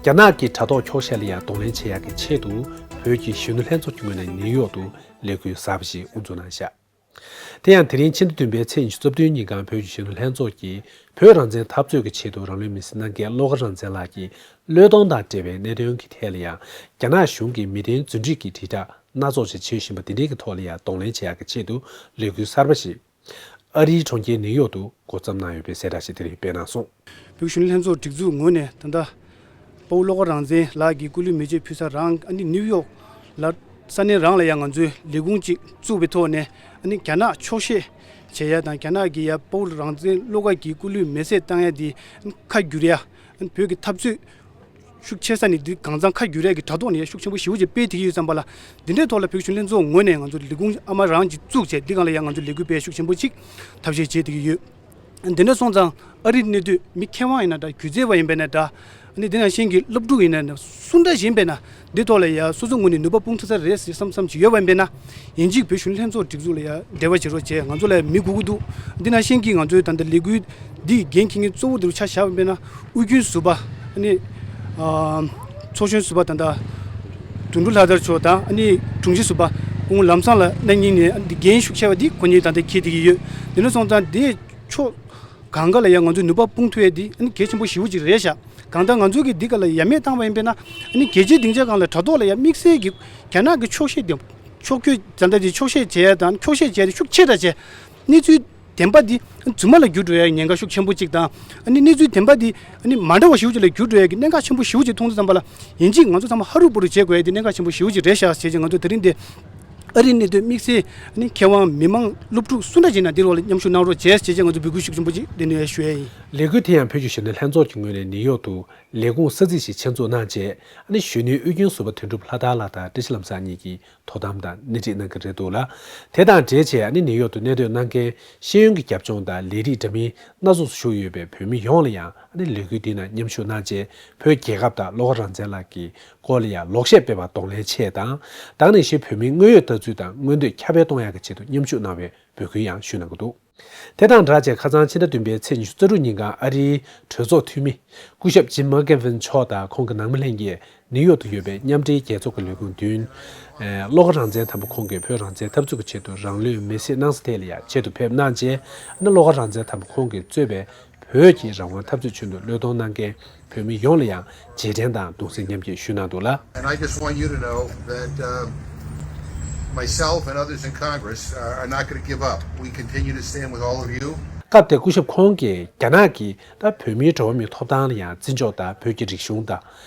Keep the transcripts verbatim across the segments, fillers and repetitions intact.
རྒྱ་ནག་གི་དྲ་ཐོག་འཁྱོག་བཤད་ལ་ཡང་གདོང་ལེན་བྱེད་ཡག་གི་ཆེད་དུ། བོད་ཀྱི་གཞོན་ནུ་ལྷན་ཚོགས་ཀྱི་ངོས་ནས་ནིའུ་ཡོག་ཏུ་ལས་འགུལ་གསར་པ་ཞིག་དབུ་འཛུགས་གནང་བཞག་དེ་ཡང་དེ་རིང་ཕྱི་ཟླ་བདུན་པའི་ཚེས་ཉི་ཤུ་རྩ་བདུན་ཉིན་གང་བོད་ཀྱི་གཞོན་ནུ་ལྷན་ཚོགས་ཀྱིས་བོད་རང་བཙན་འཐབ་རྩོད་ཀྱི་ཆེད་དུ་རང་ལུས་མེར་སྲེག་གནང་མཁན་བློ་དགའ་རང་བཙན་ལགས་ཀྱི་བློས་གཏོང་དང་འབྲེལ་བའི་གནད་དོན་གྱི་ཐད་ལ་ཡང་། རྒྱ་ནག་གཞུང་གིས་མི་བདེན་རྫུན་སྒྲིག་གི་དྲིལ་བསྒྲགས་སྣ་ཚོགས་ཤིག་བྱེད་བཞིན་པ་འདི་འདྲའི་གི་ཐོག་ལ་ཡང་གདོང་ལེན་བྱེད་ཡག་གི་ཆེད་དུ་ལས་འགུལ་གསར་པ་ཞིག་ཨ་རིའི་གྲོང་ཁྱེར་ནིའུ་ཡོག་ཏུ་འགོ་བརྩམས་གནང་ཡོད་པའི་གསལ་བསྒྲགས་ཤིག་དེ་རིང་སྤེལ་གནང་སོང་། བོད་ཀྱི་གཞོན་ནུ་ལྷན་ཚོགས་སྒྲིག་འཛུགས་ངོས་ནས་ད་ལྟ་དཔའ་བོ་བློ་དགའ་རང་བཙན་ལགས་ཀྱི་སྐུ་ལུས་མེ་མཆོད་ཕུལ་ས་རང་ཨ་ནི་ནིའུ་ཡོག་ལ་ས་གནས་རང་ལ་ཡང་ང་ཚོས་ལས་ཁུངས་ཅིག་བཙུགས་པའི་ཐོག་ནས། ཨ་ནི་རྒྱ་ནག་འཁྱོག་བཤད་བྱེད་ཡ་དང་རྒྱ་ནག་གི་ཡ་དཔའ་བོ་རང་བཙན་བློ་དགའ་གི་སྐུ་ལུས་མེ་བསྲེགས་བཏང་ཡ་འདི་ཁ་བསྒྱུར་ཡ། ཨ་ནི་བོད་ཀྱི་འཐབ་རྩོད་ཤུགས་ཆེ་ས་ནས་འདི་གང་ཚང་ཁ་བསྒྱུར་ཡ་གི་དྲ་ཐོག་ནས་ཤུགས་ཆེན་པོ་ཞེ་པོ་ཅིག་སྤེལ་ཐུབ་ཀྱི་ཡོད་བསམ་པ་ལ། འདི་འདྲའི་ཐོག་ལ་བོད་ཀྱི་གཞོན་ནུ་ལྷན་ཚོགས་ངོས་ནས་ང་ཚོ་ལས་ཁུངས་ཨ་མ་རང་གཅིག་བཙུགས་བྱས་འདི་སྒང་ལ་ཡང་ང་ཚོ་ལས་འགུལ་སྤེལ་ཤུགས་ཆེན་པོ་ཅིག་ཐབས་ཤེས་བྱེད་ཐུབ་ཀྱི་ཡོད། འདི་འདྲ་སོང་ཙང་ཨ་རིའི་གནས་སྡོད་མི་མཁས་དབང་ཡིན་ན་འདྲ། སྒྱུ་རྩལ་བ་ཡིན་པ་ཡིན་ན་འདྲ། ཨ་ནི་དེ་ནང་བཞིན་གྱི་སློབ་ཕྲུག་ཡིན་ན་འདྲ། སུ་འདྲ་ཡིན་པས་ན་འདི་ཐོག་ལ་ཡ་སོ་སོ་ངོས་ནས་ནུས་པ་སྤུངས་ཐུབ་ས་རེད་ཟེར་བསམ་བསམ་ཅིག་ཡོད་པ་ཡིན་པས་ན། ཡིན་གཅིག་བོད་གཞོན་ནུ་ལྷན་ཚོགས་སྒྲིག་འཛུགས་ལ་ཡ་འབྲེལ་བ་བྱེད་རོགས་བྱས། ང་ཚོ་ལ་ཡ་མི་དགོས་ཀྱི་འདུག་འདི་ནང་བཞིན་གྱི་ང་ཚོའི་ད་ལྟ་ལས་འགུལ་འདི་འགན་འཁྱེར་མཁན་གཙོ་བོ་འདི་རུ་ཆ་བཞག་པ་ཡིན་པས་ན། དབུས་རྒྱུན་ཟུར་པ་ཨ་ནི་ཨ་ཚོགས་གཞོན་ཟུར་པ་ད་ལྟ་དོན་གྲུབ་ལྷ་དར་མཆོག་དང་། ཨ་ནི་དྲུང་ཆེ་ཟུར་པ་སྐུ་ངོ་ལམ་བཟང་ལགས་གནང་མཁན་ནས། ཨ་ནི་འདི་འགན་ཤུགས་ཆེ་བ་འདི་ཁོ་གཉིས་ད་ལྟ་འཁྱེར་བསྡད་ཀྱི་ཡོད། འདི་ནས་སོང་ཙང་འདི་ཕྱོགས་གང་ག་ལ་ཡང་ང་ཚོས་ནུས་པ་སྤུངས་ཐུབ་ཡས་འདི་ཨ་ནི་གལ་ཆེན་པོ་ཞེ་པོ་ཅིག་རེད་ཤག་གང་ལྟར་ང་ཚོ་གིས་འདི་ག་ལ་ཡ་མེད་བཏང་བ་ཡིན་པས་ན། ཨ་ནི་རྒྱལ་སྤྱིའི་སྡིངས་ཆ་སྒང་ལ་དྲ་ཐོག་ལ་ཡ་དམིགས་བསལ་གྱི་རྒྱ་ནག་གི་འཁྱོག་བཤད་འདི་འཁྱོག་བརྗོད་ད་ལྟ་འདི་འཁྱོག་བཤད་བྱེད་ཡ་དང་འཁྱོག་བཤད་བྱེད་ཡ་འདི་ཤུགས་ཆེ་དྲགས་བྱས། གནས་ཚུལ་བདེན་པ་འདི་རྫུན་མ་ལ་འགྱུར་འགྲོ་ཡ་ཉེན་ཁ་ཤུགས་ཆེན་པོ་གཅིག་དང་། ཨ་ནི་གནས་ཚུལ་བདེན་པ་འདི་ཨ་ནི་མ་འདྲ་བ་ཞེ་པོ་ཅིག་ལ་འགྱུར་འགྲོ་ཡ་གི་གནད་འགག་ཆེན་པོ་ཞེ་པོ་ཅིག་མཐོང་དུས་ཙམ་པ་ལ། ཡིན་གཅིག་ང་ཚོ་ཚང་མ་ཧ་རུ་བུ་རུ་བྱེད་དགོས་ཡ་འདི་གནད་འགག་ཆེན་པོ་ཞེ་པོ་ཅིག་རེད་ཤག་བྱས་ཅིག་ང་ཚོ་དེ་རིང་འདི་ཨ་རིའི་གནས་སྡོད་དམིགས་བསལ་ཨ་ནི་མཁས་དབང་མི་མང་སློབ་ཕྲུག་སུ་འདྲ་ཅིག་ན་འདི་རོགས་ལ་མཉམ་ཞུགས་གནང་རོགས་བྱས་བྱས་ཅིག་ང་ཚོ་འབོད་སྐུལ་ཤུགས་ཆེན་པོ་ཅིག་འདི་ནས་ཞུ་ཡ་ཡིན། ལས་འགུལ་དེ་ཡང་བོད་ཀྱི་གཞོན་ནུ་ལྷན་ཚོགས་ཀྱི་ངོས་ནས་ནིའུ་ཡོག་ཏུ་ལས་ཁུངས་ས་ཚིགས་ཤིག་ཆེད་འཛུགས་གནང་རྗེས། ཨ་ནི་གཞོན་ནུའི་དབུས་རྒྱུན་ཟུར་པ་དོན་གྲུབ་ལྷ་དར་ལགས་དང་བཀྲ་ཤིས་ལམ་བཟང་གཉིས་ཀྱིས་དོ་དམ་དང་སྣེ་ཁྲིད་གནང་གི་རེད་འདུག་ལ། དེ་དང་འབྲེལ་བྱས་ཨ་ནི་ནིའུ་ཡོག་ཏུ་གནས་སྡོད་གནང་མཁན་ཤེས་ཡོན་གྱི་རྒྱབ་ལྗོངས་དང་ལས་རིགས་འདྲ་མིན་སྣ་ཚོགས་སུ་ཞུགས་ཡོད་པའི་བོད་མི་ཡོངས་ལ་ཡང་ཨ་ནི་ལས་འགུལ་འདི་ནང་མཉམ་ཞུགས་གནང་རྗེས། བོད་རྒྱལ་ཁབ་དང་བློ་དགའ་རང་བཙན་ལགས་ཀྱི་སྐོར་ལ་ཡང་ལོག་བཤད་སྤེལ་བར་གདོང་ལེན་ཆེད་དང་། ད་ག་ནང་བཞིན་བོད་མིའི་དངོས་ཡོད་ལྟ་ཚུལ་དང་མངོན་འདོད་ཁྱབ་སྤེལ་གཏོང་ཡག་གི་ཆེད་དུ་མཉམ་ཞུགས་གནང་བའི་འབོད་སྐུལ་ཡང་ཞུས་གནང་གི་འདུག་དེ་དང་སྦྲགས་བྱས་ཁ་སང་ཕྱི་ཟླ་བདུན་པའི་ཚེས་ཉི་ཤུ་རྩ་དྲུག་ཉིན་གང་ཨ་རིའི་གྲོས་ཚོགས་འཐུས་མི་སྐུ་ཞབས་ཇིམ་མག་གྷེ་ཝིན་མཆོག་དང་ཁོང་གི་ནང་མི་ལྷན་རྒྱས་ནིའུ་ཡོག་ཏུ་ཡོད་པའི་མཉམ་འབྲེལ་རྒྱལ་ཚོགས་ཀྱི་ལས་ཁུངས་མདུན། ཨེ། བློ་དགའ་རང་བཙན་དམ་པ་ཁོང་གིས་བོད་རང་བཙན་འཐབ་རྩོད་ཀྱི་ཆེད་དུ་རང་ལུས་མེར་སྲེག་གནང་ས་དེ་ལ་ཡང་ཆེད་དུ་ཕེབས་གནང་རྗེས། ཨ་ནི་བློ་དགའ་རང་བཙན་དམ་པ་ཁོང་གིས་གཙོས་པའི་བོད་ཀྱི་རང་དབང་འཐབ་རྩོད་ཆེད་དུ་བློས་གཏོང་གནང་མཁན་བོད་མི་ཡོངས་ལ་ཡང་རྗེས་དྲན་དང་གདུང་སེམས་མཉམ་སྐྱེད་ཞུས་གནང་འདུག་ལ། And I just want you to know that, uh, myself and others in Congress are, are not going to give up. We continue to stand with all of you. སྐབས་དེར་སྐུ་ཞབས་ཁོང་གིས་རྒྱ་ནག་གིས་ད་བོད་མིའི་འགྲོ་བ་མིའི་ཐོབ་ཐང་ལ་ཡང་བརྩི་འཇོག་དང་བོད་ཀྱི་རིག་གཞུང་དང་།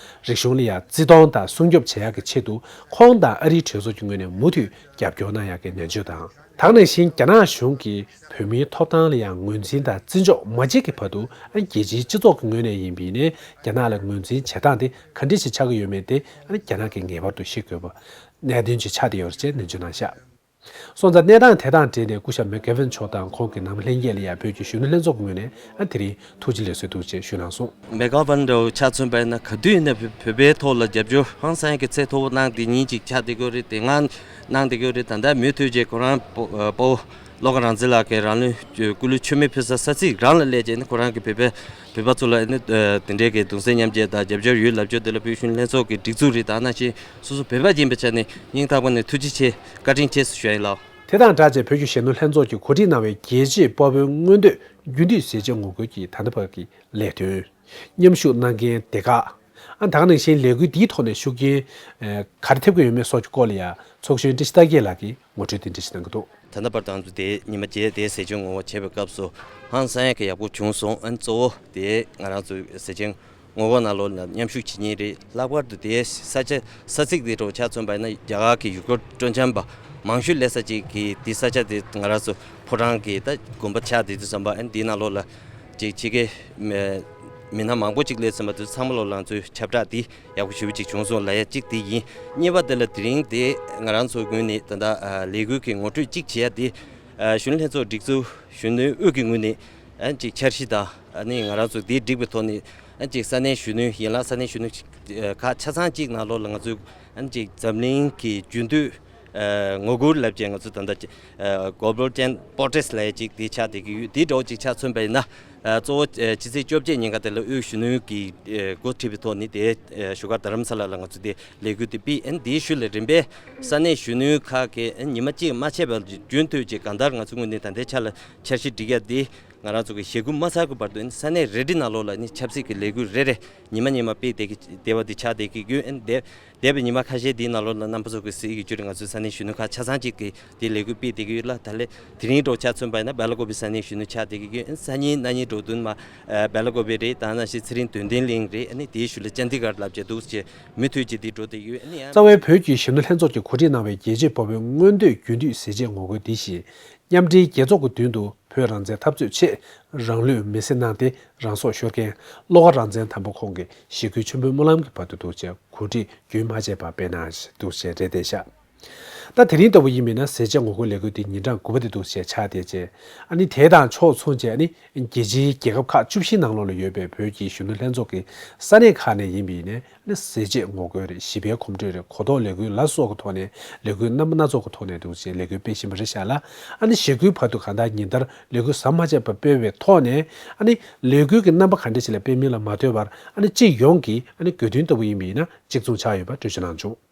རིག་གཞུང་ལ་ཡང་བརྩི་མཐོང་དང་སྲུང་སྐྱོབ་བྱེད་ཡག་གི་ཆེད་དུ་ཁོང་དང་ཨ་རིའི་གྲོས་ཚོགས་ཀྱི་ངོས་ནས་མུ་མཐུད་རྒྱབ་སྐྱོར་གནང་ཡག་གི་ནན་བརྗོད་དང་། ད་ག་ནང་བཞིན་རྒྱ་ནག་གཞུང་གིས་བོད་མིའི་ཐོབ་ཐང་ལ་ཡང་ངོས་འཛིན་དང་བརྩི་འཇོག་མ་བྱེད་ཀྱི་བར་དུ། ཨ། རྒྱལ་སྤྱིའི་སྤྱི་ཚོགས་ཀྱི་ངོས་ནས་ཡིན་པ་ཡིན་ནའི་རྒྱ་ནག་ལ་ངོས་འཛིན་བྱེད་སྟངས་དེ་ག་འདྲ་ཞིག་ཆགས་ཀྱི་ཡོད་མེད་དེ། ཨ། རྒྱ་ནག་གིས་ངེས་པར་དུ་ཤེས་དགོས་པ་གནད་དོན་ཅིག་ཆགས་བསྡད་ཡོད་རེད་ཅེས་ནན་བརྗོད་གནང་བཞག་སོང་ཙང་གནས་སྟངས་དེ་དང་འབྲེལ་ནས་སྐུ་ཞབས་མེག་གྷེ་ཝིན་མཆོག་དང་ཁོང་གི་ནང་མི་ལྷན་རྒྱས་ལ་ཡང་བོད་ཀྱི་གཞོན་ནུ་ལྷན་ཚོགས་ཀྱི་ངོས་ནས། ཨ། དེ་རིང་ཐུགས་རྗེ་ལེགས་གསོལ་འདུག་ཅེས་ཞུས་གནང་སོང་། མེག་གྷེ་ཝིན་འདྲ་བོ་ཆ་མཚོན་པ་ཡིན་ན་ག་དུས་ཡིན་ན་བོད་པའི་ཐོག་ལ་རྒྱབ་སྐྱོར་ཧང་སང་གི་ཚད་མཐོ་པོ་གནང་བསྡད་མཁན་ཅིག་ཆགས་བསྡད་ཀྱི་ཡོད་རེད། དེ་སྔ་གནང་བསྡད་ཀྱི་ཡོད་རེད། ད་ལྟ་མུ་མཐུད་བྱས་ཁོ་རང་དཔའ་བོ་བློ་དགའ་རང་བཙན་ལགས་ཀྱིས་རང་ལུས་སྐུ་ལུས་མཆོད་མེ་ཕུལ་ས་ས་ཚིགས་རང་ལ་སླེབས་བྱས་ནས་ཁོ་རང་གིས་བོད་པའི་བོད་པ་ཚོ་ལ་ནི་དེ་འདྲའི་གི་གདུང་སེམས་མཉམ་སྐྱེད་དང་རྒྱབ་སྐྱོར་ཡོད་ལབ་རྒྱུ་དེ་ལ་བོད་གཞོན་ལྷན་ཚོགས་ཀྱི་སྒྲིག་འཛུགས་རེད། ད་ནང་བཞིན་སོ་སོ་བོད་པ་ཡིན་པའི་ཆ་ནས་སྙིང་ཐག་པ་ནས་ཐུགས་རྗེ་ཆེ་བཀའ་དྲིན་ཆེ་ཞུ་ཡ་ཡིན་ལགས། དེ་དང་སྦྲགས་བྱས་བོད་ཀྱི་གཞོན་ནུ་ལྷན་ཚོགས་ཀྱིས་གོ་སྒྲིག་གནང་བའི་རྒྱལ་གཅེས་དཔའ་བོའི་མངོན་འདོད་རྒྱུན་མཐུད་ཟས་བཅད་ངོ་རྒོལ་གྱི་ད་ལྟ་བར་གྱི་ལས་དོན། མཉམ་ཞུགས་གནང་མཁན་སྡེ་ཁག་ཨ། ད་ག་ནང་བཞིན་ལས་འགུལ་འདིའི་ཐོག་ནས་ཤུགས་རྐྱེན་ག་རེ་ཐེབས་ཀྱི་ཡོད་མེད་སོགས་ཀྱི་སྐོར་ལ་ཡང་ཚོགས་གཞོན་བཀྲ་ཤིས་རྟགས་རྒྱས་ལགས་ཀྱིས་ངོ་སྤྲོད་དེ་འདྲ་ཞིག་གནང་གི་འདུག་ད་ལྟ་བར་དུ་ང་ཚོ་དེ་ཉི་མ་བརྒྱད་དེ་ཟས་བཅད་ངོ་རྒོལ་བྱེད་པའི་སྐབས་སུ་ཧང་སང་ཡག་གི་ཡག་པོ་བྱུང་སོང་། ཨ་ནི་གཙོ་བོ་དེ་ང་རང་ཚོ་ཟས་བཅད་ངོ་རྒོལ་ནང་ལོགས་ལ་མཉམ་ཞུགས་བྱེད་མཁན་རེད། ལྷག་པར་དུ་དེའི་ས་ཆ་ས་ཚིགས་དེ་འདྲ་ཆ་མཚོན་པ་ཡིན་ན་རྒྱ་གར་གྱི་ཡུ་གུར་སྤྲོ་འཆམ་པ་མང་ཤོས་སླེབས་ས་ཅིག་གི་དེ་ས་ཆ་དེ་ང་རང་ཚོ་ཕོ་བྲང་གི་ད་དགོན་པ་ཆགས་བསྡད་དུས་ཙམ་པ། ཨ་ནི་དེའི་ནང་ལོགས་ལ་ཅིག་ཕྱི་རྒྱལ་མི་སྣ་མང་པོ་ཅིག་སླེབས་ཙམ་པ་དེ་ཚང་མ་ལོགས་ལ་ང་ཚོས་ཁྱབ་བསྒྲགས་དེ་ཡག་པོ་ཞེ་པོ་ཅིག་བྱུང་སོང་ལབ་ཡ་གཅིག་དེ་ཡིན། གཉིས་པ་དེ་ལ་དེ་རིང་དེ་ང་རང་ཚོའི་ངོས་ནས་ད་ལྟ་ལས་འགུལ་གྱི་ངོ་སྤྲོད་གཅིག་བྱེད་ཡ་དེ། གཞོན་ནུ་ལྷན་ཚོགས་སྒྲིག་འཛུགས་གཞོན་ནུའི་དབུས་ཀྱི་ངོས་ནས་ཨ་ནི་ཅིག་འཆར་གཞི་དང་། ཨ་ནི་ང་རང་ཚོ་དེའི་སྒྲིག་པའི་ཐོག་ནས་ཨ་ནི་ཅིག་ས་གནས་གཞོན་ནུ་ཡན་ལག་ས་གནས་གཞོན་ནུ་ཅིག་ཁག་ཆ་ཚང་གཅིག་ནང་ལོགས་ལ་ང་ཚོས་ཨ་ནི་ཅིག་འཛམ་གླིང་གི་རྒྱུན་མཐུད་ ཨ་ངོ་རྒོལ་ལབ་ཅིག་ང་ཚོ་ད་ལྟ་ཅི་ཨ་Global Ten Protest་ལབ་ཅིག་དེ་ཆགས་བསྡད་ཀྱི་ཡོད། དེ་འདྲ་བོ་ཅིག་ཆགས་ཚུན་པ་ཡིན་ན་ཨ་གཙོ་བོ་ཨ་ཕྱི་ཚེས་བཅོ་བརྒྱད་ཉིན་ཀ་དེ་ལ་དབུས་གཞོན་ནུའི་གི་ཨ་འགོ་ཁྲིད་པའི་ཐོག་ནས་དེ་ཨ་བཞུགས་སྒར་རྡ་རམ་ས་ལ་ལ་ང་ཚོ་དེ་ལས་འགུལ་དེ་སྤེལ། ཨ་ནི་དེའི་ཤུལ་ལ་རིམ་པས་ས་གནས་གཞོན་ནུ་ཁག་གིས་ཨ་ནི་ཉི་མ་གཅིག་མ་ཆད་པར་རྒྱུན་མཐུད་ཅིག་གང་ལྟར་ང་ཚོ་དངོས་གནས་ད་ལྟའི་ཆ་ལ་འཆར་གཞི་སྒྲིག་ཡ་དེ་ང་རང་ཚོ་གི་ཞེ་དགུ་མ་ཚར་གི་བར་དུ་ཨ་ནི་ས་གནས་རེ་རེ་ནང་ལོགས་ལ་ཨ་ནི་ཆབ་སྲིད་ཀྱི་ལས་འགུལ་རེ་རེ་ཉི་མ་ཉི་མ་སྤེལ་བསྡད་ཀྱི་བསྡད་པ་དེ་ཆགས་བསྡད་ཀྱི་ཡོད། ཨ་ནི་དེ་འདས་པའི་ཉི་མ་ཁ་ཤས་འདིའི་ནང་ལོགས་ལ་རྣམ་པ་ཚོ་གིས་གཟིགས་ཀྱི་བརྒྱུད་ང་ཚོའི་ས་གནས་གཞོན་ནུ་ཁག་ཆ་ཚང་གཅིག་གིས་དེ་ལས་འགུལ་སྤེལ་བསྡད་ཀྱི་ཡོད་ལ། ད་ལན་དེ་རིང་འདྲ་བོ་ཆ་མཚོན་པ་ཡིན་ན་སྦེ་ལ་ཀོ་པི་ས་གནས་གཞོན་ནུ་ཆགས་བསྡད་ཀྱི་ཡོད། ཨ་ནི་སང་ཉིན་གནངས་ཉིན་འགྲོ་དུས་མ་ཨ་སྦེ་ལ་ཀོ་པི་རེད། ད་ནང་བཞིན་ཚེ་རིང་དོན་ལྡན་གླིང་རེད། ཨ་ནི་དེའི་ཤུལ་ལ་ཅན་དི་གྷར་ལབ་བྱས་འདུག་ཅེས་མུ་མཐུད་ཀྱིས་འདི་འགྲོ་བསྡད་ཀྱི་ཡོད། ཨ་ནི་ཡང་རྩ་བའི་བོད་ཀྱི་གཞོན་ནུ་ལྷན་ཚོགས་ཀྱིས་གོ་སྒྲིག་གནང་བའི་རྒྱལ་གཅེས་དཔའ་བོའི་མངོན་འདོད་རྒྱུན་མཐུད་ཟས་བཅད་ངོ་རྒོལ་འདི་བཞིན་མཉམ་འབྲེལ་རྒྱལ་ཚོགས་ཀྱི་མདུན་དུ་བོད་རང་བཙན་འཐབ་རྩོད་ཆེད་རང་ལུས་མེར་སྲེག་གནང་སྟེ་རང་སྲོག་ཤོར་མཁན་བློ་དགའ་རང་བཙན་དམ་པ་ཁོང་གི་ཞི་རྒོལ་ཆེན་པོའི་སྨོན་ལམ་གྱི་བར་དུ་འདུག་ཅེས་གོ་སྒྲིག་རྒྱུན་མ་ཆད་པར་སྤེལ་གནང་འདུག་ཅེས་རེད་བསྡད་ཤག་ད་དེ་རིང་ལྟ་བུ་ཡིན་པ་ཡིན་ན་ཟས་བཅད་ངོ་རྒོལ་ལས་འགུལ་འདི་ཉིན་གྲངས་དགུ་པ་དེ་འདུག་ཅེས་ཆགས་བསྡད་ཅེས། ཨ་ནི་དེ་དང་ཕྱོགས་མཚུངས་ཅེས་ཨ་ནི་རྒྱལ་སྤྱིའི་རྒྱལ་ཁབ་ཁག་བཅུ་བཞིའི་ནང་ལོགས་ལ་ཡོད་པའི་བོད་ཀྱི་གཞོན་ནུ་ལྷན་ཚོགས་ཀྱི་ས་གནས་ཁག་ནས་ཡིན་པ་ཡིན་ནའི་ཨ་ནི་ཟས་བཅད་ངོ་རྒོལ་རེད། ཞི་བའི་གོམ་བགྲོད་རེད། གོ་རྟོགས་ལས་འགུལ་ལ་སོགས་ཀྱི་ཐོག་ནས་ལས་འགུལ་རྣམ་པ་སྣ་ཚོགས་ཀྱི་ཐོག་ནས་འདུག་ཅེས་ལས་འགུལ་སྤེལ་བཞིན་པ་རེད་ཤག་ལ། ཨ་ནི་ཞི་རྒོལ་བར་དུ་གང་ལྟར་ཉིན་ལྟར་ལས་འགུལ་ཟམ་མ་ཆད་པར་སྤེལ་བའི་ཐོག་ནས་ཨ་ནི་ལས་འགུལ་གྱི་རྣམ་པ་ག་འདྲ་ཞིག་ལ་སྤེལ་མིན་ལ་མ་ལྟོས་པར་ཨ་ནི་སྤྱི་ཡོངས་ཀྱི་ཨ་ནི་དགོས་འདུན་ལྟ་བུ་ཡིན་པ་ཡིན་ན་གཅིག་མཚུངས་ཆགས་ཡོད་པ་འགྲེལ་བརྗོད་གནང་བྱུང་།